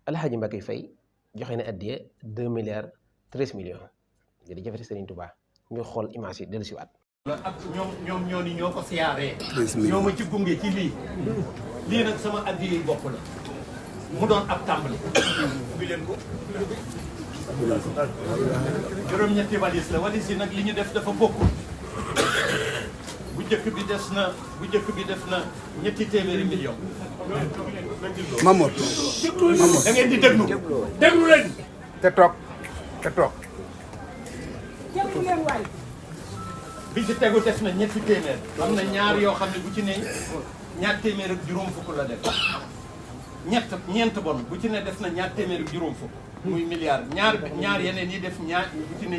Alxaaji Mbacke Faye joxe na addiya 2 milliards 13 millions jërëjëf Serigne Touba ñu xool image yi dellusiwaat. ak ñoom ñoo ko siyaaree. ñoo ma ci gunge ci lii nag sama addiya bopp la mu doon ab tàmbali. bi leen ko. juróom-ñetti walis la walis yi nag li ñu def dafa bokkul. bu njëkk bi def na ñetti téeméeri million. Mamour da ngeen di déglu leen. te toog bi ci tegu def na ñetti téeméer. am na ñaar yoo xam ne bu ci ne ñaar téeméer ak juróom fukk la def. ñeent bon bu ci ne def na ñaar téeméer ak juróom fukk. muy milliard ñaar yeneen yi def bu ci ne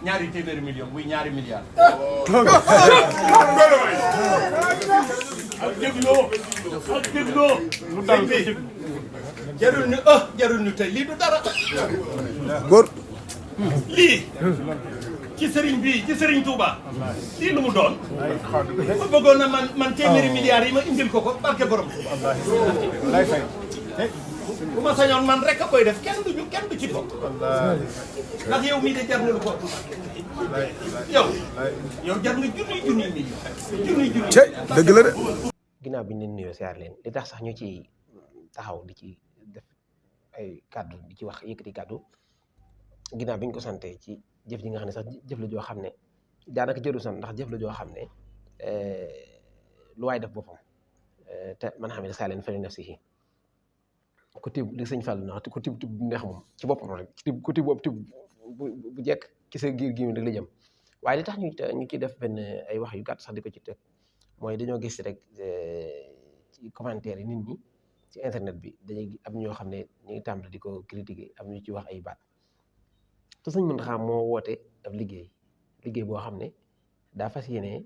ñaari téeméeri million muy ñaari milliards. ak dégloo lu dal bi jarul ñu tey lii du dara. góor lii ci sëriñ Touba lii lu mu doon. ma bëggoon na man téeméeri milliards yi ma indil ko barke borom Touba. lay fay bu ma sañoon man rek a koy def kenn du ci bokk. ndax yow mii de jar na lu ko. yow jar nga junni million. dëgg la de. ginnaaw bi ñu leen nuyoo siyaar leen li tax sax ñu ci taxaw di ci def ay kàddu di ci wax yëkkati kàddu ginnaaw bi ñu ko sante ci jëf ji nga xam ne sax jëf la joo xam ne daanaka jëru sant ndax jëf la joo xam ne lu waay def boppam te man xam ne saa leen fële naf si ku tib li sëñ Fall na ku tib bu neex moom ci boppam rek ku tib boobu tib bu jekk ci sa giir gi rek la jëm waaye li tax ñu ciy def benn ay wax yu gàtt sax di ko ci teg mooy dañoo gis rek ci commentaire yi nit ñi ci internet bi dañuy am ñoo xam ne ñu ngi tàmbali di ko critiquer am ñu ci wax ay baat te sëñ Mountakha moo woote ab liggéey boo xam ne daa fas yéene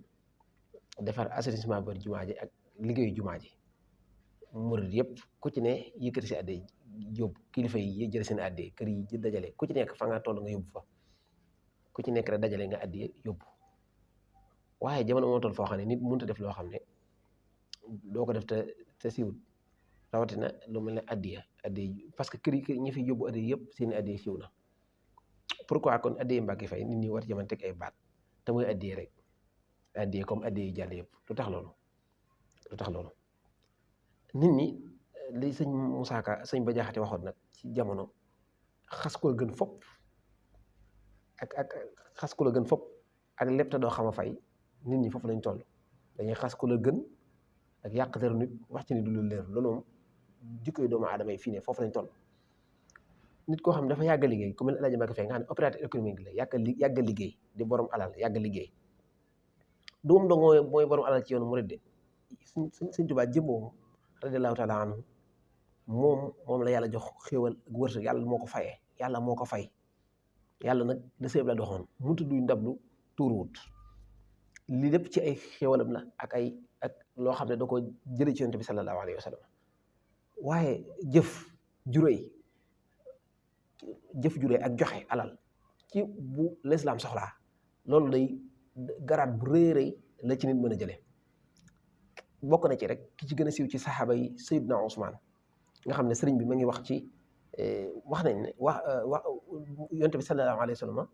defar assainissement bari jumaa ji ak liggéeyu jumaa ji murid yëpp ku ci ne yëkkati si àddee yóbbu kilifa yi jël seen àddee kër yi dajale ku ci nekk fa nga toll nga yóbbu fa ku ci nekk rek dajale nga àddee yóbbu waaye jamono moo toll foo xam ne nit mënut a def loo xam ne doo ko def te siwut rawatina lu mel ne addiya parce que kër yi ñi fi yóbbu addiya yëpp seen addiya siw na pourquoi kon addiya Mbacke Faye nit ñi war jaman teg ay baat te muy addiya rek addiya comme addiya yi jàll yëpp lu tax loolu nit ñi li sëñ Moussa Ka sëñ Ba Jaxate waxoon nag ci jamono xas ko la gën fopp ak xas ko la gën fopp ak lépp te doo xam a fay nit ñi foofu lañ toll dañuy xas ko la gën ak yàq deru nit wax ci ni du lu leer loolu moom jikkoy doomu aadama yi fii ne foofu lañ toll nit koo xam ne dafa yàgg a liggéey ku mel ne El Hadj Mbacke Faye nga xam ne opérateur économique la yàgg a liggéey di borom alal yàgg a liggéey doom dong mooy borom alal ci yoonu murid de Sëñ Tuubaa jëmmoo radiyallaahu taala anhu moom la yàlla jox xéewal ak wërsëg yàlla moo ko fayee yàlla moo ko fay yàlla nag da seeb la doxoon mu tudduy ndablu tuuruwut lii lépp ci ay xéewalam la ak loo xam ne da ko jële ci yonent bi sallallahu alayhi wa sallam waaye jëf juréy ak joxe alal ci bu lislaam soxlaa loolu day garaat bu rëy la ci nit mën a jële bokk na ci rek ki ci gën a siiw ci saxaaba yi Seydina Ousmane nga xam ne sëriñ bi ma ngi wax ci wax nañ ne wax yonent bi sallallahu alayhi wa sallam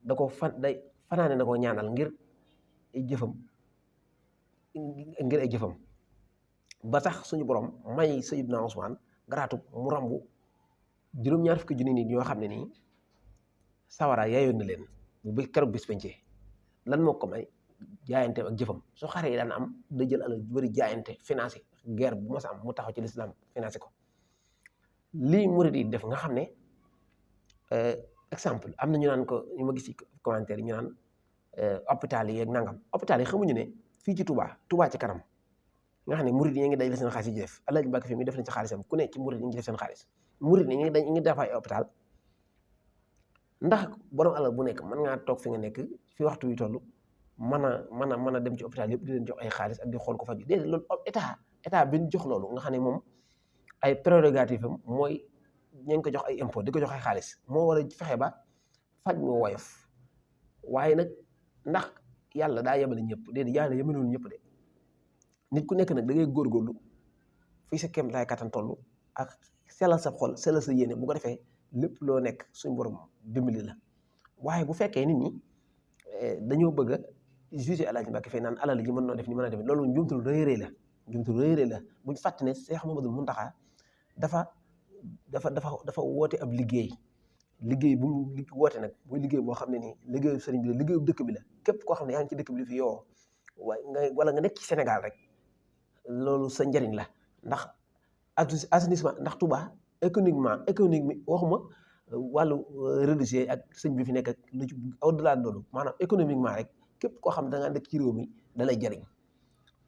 da ko fanaane na ko ñaanal ngir ay jëfam ba tax suñu borom may Seydina Ousmane garaatu mu rambu juróom-ñaar fukki junni nit ñoo xam ne nii sawara yaayoon na leen bu keroog bis pencee lan moo ko may jaayante ak jëfam su xare yi daan am da jël alal ju bëri jaayante financé guerre bu mas a am mu taxaw ci lislaam financé ko lii murid yi def nga xam ne exemple am na ñu naan ko ñu ma gis ci commentaire yi ñu naan hôpital yi ak nangam hôpital yi xamuñu ne fii ci Touba ci kanam nga xam ne murid yi ngi dajale seen xaalis yi def El Hadj Mbacke Faye mi def nañ ci xaalisam ku ne ci murid yi ngi def seen xaalis murid yi ñu ngi def ay hôpital ndax borom alal bu nekk mën ngaa toog fi nga nekk fi waxtu wi toll mën a dem ci hôpital yëpp di leen jox ay xaalis ak di xool ko faju déedéet loolu état bi ñu jox loolu nga xam ne moom ay prérogative am mooy ñu ngi ko jox ay impôt di ko jox ay xaalis moo war a fexe ba faj mu woyof waaye nag ndax yàlla daa yemale ñëpp déedéet yàlla yemalewul ñëpp de nit ku nekk nag da ngay góorgóorlu fii sa kéem laay kattan toll ak sellal sa xol sellal sa yéene bu ko defee lépp loo nekk suñu borom dimbali la waaye bu fekkee nit ñi dañoo bëgg a juger Alaaji Mbàkke Fay naan alal ji mën noo def ni mën a def loolu njumtul rëy rëy la njumtul rëy rëy la buñ fàtte ne Cheikh Mamadou Mountakha dafa woote ab liggéey bu mu woote nag muy liggéey boo xam ne nii liggéeyu sëriñ bi la liggéeyu dëkk bi la képp koo xam ne yaa ngi ci dëkk bi la fi yoo wala nga nekk ci Sénégal rek loolu sa njëriñ la ndax assainissement ndax Touba économique waxuma wàllu religieux ak sëñ bi fi nekk ak lu ci au delà loolu maanaam économiquement rek képp koo xam da nga nekk ci réew mi da lay jëriñ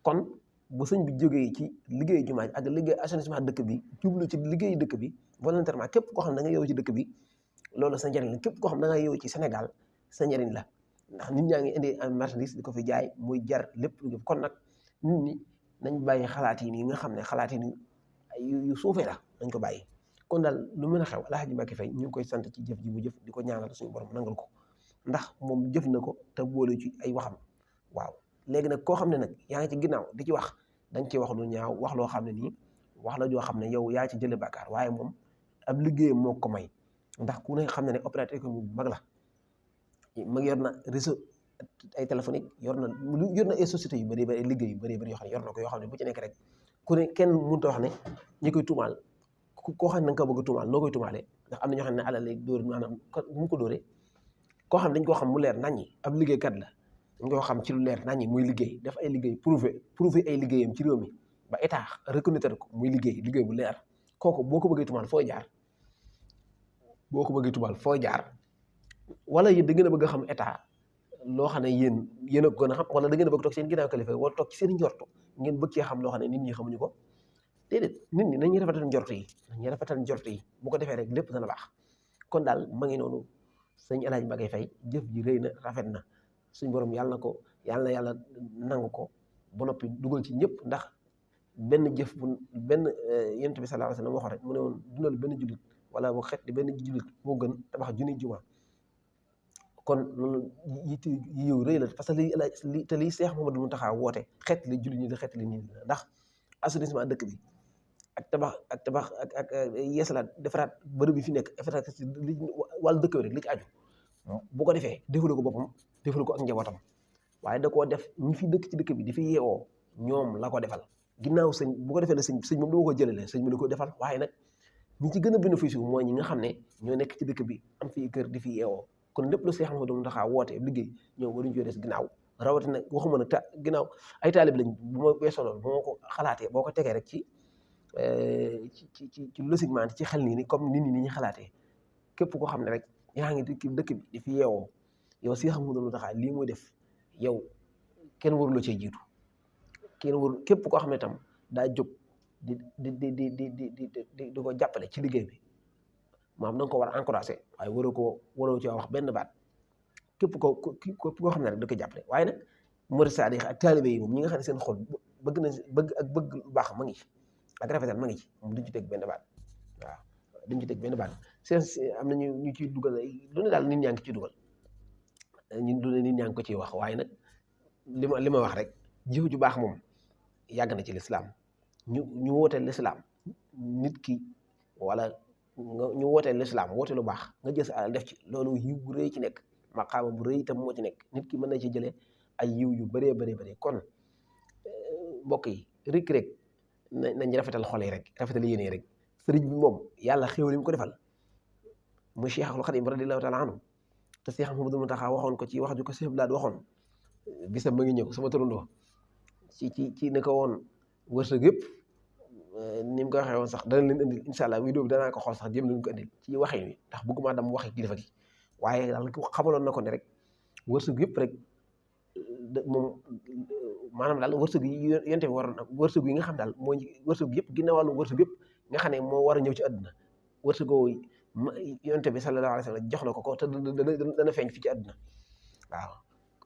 kon bu sëñ bi jógee ci liggéey jumaa ak liggéey assainissement dëkk bi jublu ci liggéey dëkk bi volontairement képp koo xam da nga yow ci dëkk bi loolu sa njëriñ la képp koo xam da nga yow ci Sénégal sa njëriñ la ndax nit ñaa ngi indi am marchandise di ko fi jaay muy jar lépp kon nag nit ñi nañ bàyyi xalaat yi nii nga xam ne xalaat yi nii yu suufee la nañ ko bàyyi kon daal lu mën a xew Alaaji Mbàkke Fay ñu ngi koy sant ci jëf ji mu jëf di ko ñaanal suñu borom nangal ko ndax moom jëf na ko te boole ci ay waxam waaw léegi nag koo xam ne nag yaa ngi ci ginnaaw di ci wax dañ ci wax lu ñaaw wax loo xam ne nii wax la joo xam ne yow yaa ci jële bàkkaar waaye moom ab liggéeyam moo ko may ndax ku ne xam ne ne opérateur économique bu mag la mag yor na réseau ay téléphonique yor na ay sociétés yu bëri bëri ay liggéey yu bëri bëri yoo xam ne yor na ko yoo xam ne bu ci nekk rek ku ne kenn mënut a wax ne ñi koy tuumaal koo xam ne da nga ko bëgg a tuumaal noo koy tuumaalee ndax am na ñoo xam ne alal lay dóor maanaam mu ko dóoree koo xam ne dañ koo xam mu leer naññi ab liggéeykat la dañ koo xam ci lu leer naññi muy liggéey def ay liggéey prouver ay liggéeyam ci réew mi ba état reconnaître ko muy liggéey bu leer kooku boo ko bëggee tuumaal fooy jaar wala yéen da ngeen a bëgg a xam état loo xam ne yéen a gën a xam wala da ngeen a bëgg toog seen ginnaaw kilifa wala toog ci seen njortu ngeen bëgg cee xam loo xam ne nit ñi xamuñu ko déedéet nit ñi nañuy rafetal njort yi bu ko defee rek lépp dana baax kon daal ma ngi noonu sëñ Alaaji Mbàkke Fay jëf ji rëy na rafet na suñ borom yàlla na yàlla nangu ko ba noppi dugal ci ñëpp ndax benn jëf bu benn yonent bi sallallahu alayhi wasallam waxoon rek mu ne woon dundal benn jullit wala bu xet di benn jullit moo gën tabax junni juma kon loolu yiw rëy la parce que lii Seex Mamadu Muntaxa woote xet li jullit ñi di xet li nii ndax assainissement dëkk bi ak tabax ak yeesalaat defaraat bërëb bi fi nekk defaraat wàllu dëkk bi rek li ci aju bu ko defee defalu ko boppam defalu ko ak njabootam waaye da koo def ñi fi dëkk ci dëkk bi di fi yeewoo ñoom la ko defal ginnaaw sëñ bu ko defee la sëñ moom dama ko jëlale sëñ bi la ko defal waaye nag ñi ci gën a bénéfice mooy ñi nga xam ne ñoo nekk ci dëkk bi am fii kër di fi yeewoo kon lépp lu Seex Mamadu Muntaxa woote liggéey ñoom waruñu coo des ginnaaw rawatina waxuma nag ginnaaw ay taalib lañ bu ma weesoo loolu bu ma ko xalaatee boo ko tegee rek ci logiquement ci xel nii ni comme nit ñi ni ñu xalaatee képp koo xam ne rek yaa ngi dëkk bi di fi yeewoo yow Seex Mamadu Muntaxa lii muy def yow kenn waruloo cee jiitu képp koo xam ne tam daa jóg di ko jàppale ci liggéey bi maanaam da nga ko war a encouragé waaye waroo ci wax benn baat képp koo xam ne rek da koy jàppale waaye nag murid saadix ak taalibe yi moom ñi nga xam ne seen xol bëgg lu baax ma ngi ci ak rafetal ma ngi ci moom duñ ci teg benn baat waaw duñ ci teg benn baat am na ñu ciy dugal lu ne daal nit ñaa ngi ciy dugal lu ne nit ñaa ngi ko ciy wax waaye nag li ma wax rek jiw ju baax moom yàgg na ci lislaam ñu wootee lislaam nit ki wala ñu wootee lislaam woote lu baax nga jël sa alal def ci loolu yiw bu rëy ci nekk maqaama bu rëy itam moo ci nekk nit ki mën na ci jëlee ay yiw yu bëree bëri kon mbokk yi rek nañ rafetal xol yi rek rafetal yéene yi rek sëriñ bi moom yàlla xéwal yi mu ko defal muy Cheikhul Khadim radiyallahu taala anhu te Cheikh Mouhamadou Mountakha waxoon ko ci wax ju ko Cheikh Blad waxoon bisam ma ngi ñëw sama turandoo ci ne ko woon wërsëg yëpp ni mu ko waxee woon sax dana leen indil incha allah vidéo bi danaa ko xool sax jëm leen ko indil ci waxin wi ndax bëgguma dam waxi kilifa gi waaye daal xamaloon na ko ne rek wërsëg yëpp rek moom maanaam daal wërsëg yi yonte bi waroon wërsëg yi nga xam daal mooy wërsëg yëpp ginnaaw wàllu wërsëg yëpp nga xam ne moo war a ñëw ci àdduna wërsëgoo yonte bi sallallahu alayhi wa sallam jox na ko te dana feeñ fi ci àdduna waaw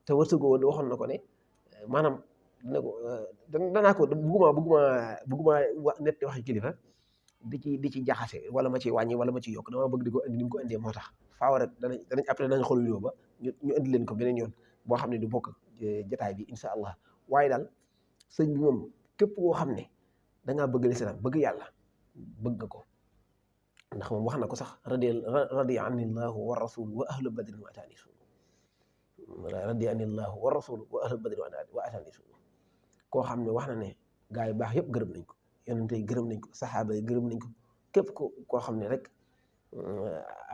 te wërsëgoo waxoon na ko ne maanaam dina ko danaa ko bëgguma net waxi kilifa di ci jaxase wala ma ci wàññi wala ma ci yokk dama bëgg di ko indi ni mu ko indee moo tax faaw rek danañ après danañ xool vidéo ba ñu indi leen ko beneen yoon boo xam ne du bokk jotaay bi insha allah waaye daal sëñ bi moom képp koo xam ne dangaa bëgg lislaam bëgg yàlla bëgg nga ko ndax moom wax na ko sax radiya anillahu wa rasul wa ahlu badrin wa ataani suul radiya anillahu wa rasul wa ahlu badrin wa ataani suul koo xam ne wax na ne gaa yi baax yëpp gërëm nañ ko yonente yi gërëm nañ ko saxaaba yi gërëm nañ ko képp koo xam ne rek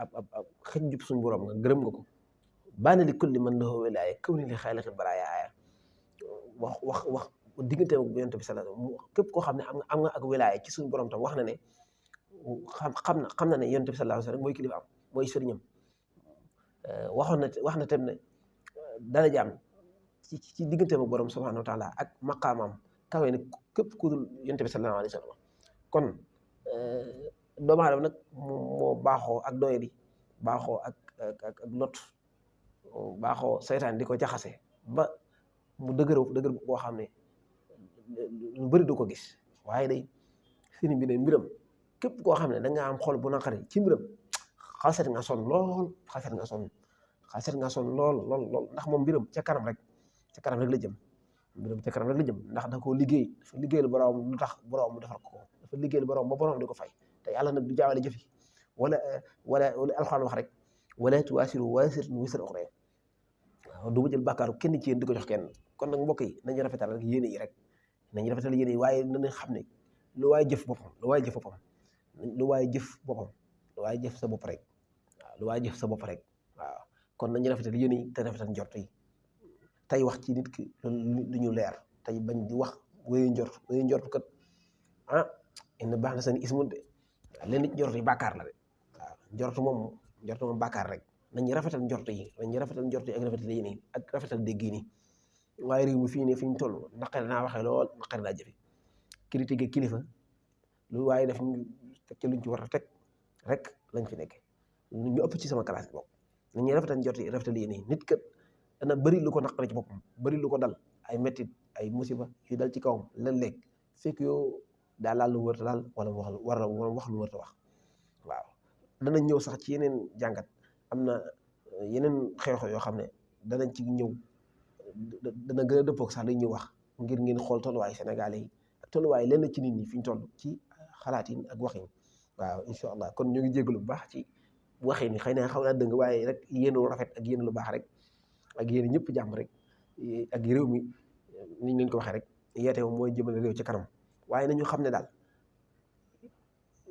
ab xëj jub suñu borom nga gërëm nga ko baana li kulli man lahu wilaaya kaw ni li xaaliqi baraaya aaya wax diggante ak yonente bi sallallahu alayhi wasallam képp koo xam ne am nga ak wilaaya ci suñu borom tam wax na ne xam na ne yonente bi sallallahu alayhi wasallam mooy kilifa am mooy sëriñam wax na tam ne dara jaam ci diggante ak borom subhanahu wa taala ak maqaamam kawe ne képp ku dul yonente bi sallallahu alayhi wasallam kon doomu aadama nag moo baaxoo ak doyadi baaxoo ak lot baaxoo seytaan di ko jaxase ba mu dëgër boo xam ne lu bëri du ko gis waaye day sëriñ bi ne mbiram képp koo xam ne da nga am xol bu naqari ci mbiram xaset nga son lool lool ndax moom mbiram ca kanam rek la jëm mbiram ca kanam rek la jëm ndax da koo liggéey dafa liggéeyal borom lu tax borom mu defar ko dafa liggéeyal borom ba borom di ko fay te yàlla nag du jaawale jëf yi wala alxuraan wax rek wala tuwaasiru waasiratun wisra uxraa waaw du ma jël bàkkaaru kenn ci yéen di ko jox kenn kon nag mbokk yi nañu rafetal rek yéene yi rek nañu rafetal yéene yi waaye nañu xam ne lu waaye jëf boppam lu waaye jëf sa bopp rek waaw lu waaye jëf sa bopp rek waaw kon nañu rafetal yéene yi te rafetal njort yi tey wax ci nit ki lu ñu leer tey bañ di wax wéyu njort kat inna baax na seen ismun de waaw leen nit njort yi bàkkaar la de waaw njort moom bàkkaar rek nañu rafetal njort yi ak rafetal yéene yi ak rafetal dégg yi nii waaye réew mi fii ne fi ñu toll naqari naa waxee lool naqari naa jëfe critique kilifa lu waaye def ñu teg ci luñ ci war a teg rek lañ fi nekke ñu ëpp ci sama classe boobu nañuy rafetal njort yi rafetal yéene yi nit kat dana bëri lu ko naqari ci boppam bëri lu ko dal ay mettit ay musiba yu dal ci kawam léeg-léeg fekk yow daa laal lu wërta laal wala wax lu wërta wax waaw danañ ñëw sax ci yeneen jàngat am na yeneen xew-xew yoo xam ne danañ ci ñëw dana gën a dëppoog sax dañ ñuy wax ngir ngeen xool tolluwaay Sénégal yi ak tolluwaay lenn ci nit ñi fi ñu toll ci xalaatin ak waxin waaw incha allah kon ñu ngi jégalu bu baax ci waxin ni xëy na xaw naa dëng waaye rek yéen lu rafet ak yéen lu baax rek ak yéen ñëpp jàmm rek ak réew mi ni ñu leen ko waxee rek yeete moom mooy jëmale réew ci kanam waaye nañu xam ne daal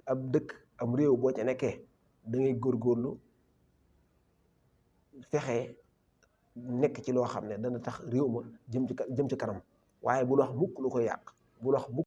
ab dëkk am réew boo ca nekkee da ngay góorgóorlu fexe nekk ci loo xam ne dana tax réew ma jëm ci kanam waaye bul wax mukk lu koy yàq bul wax mukk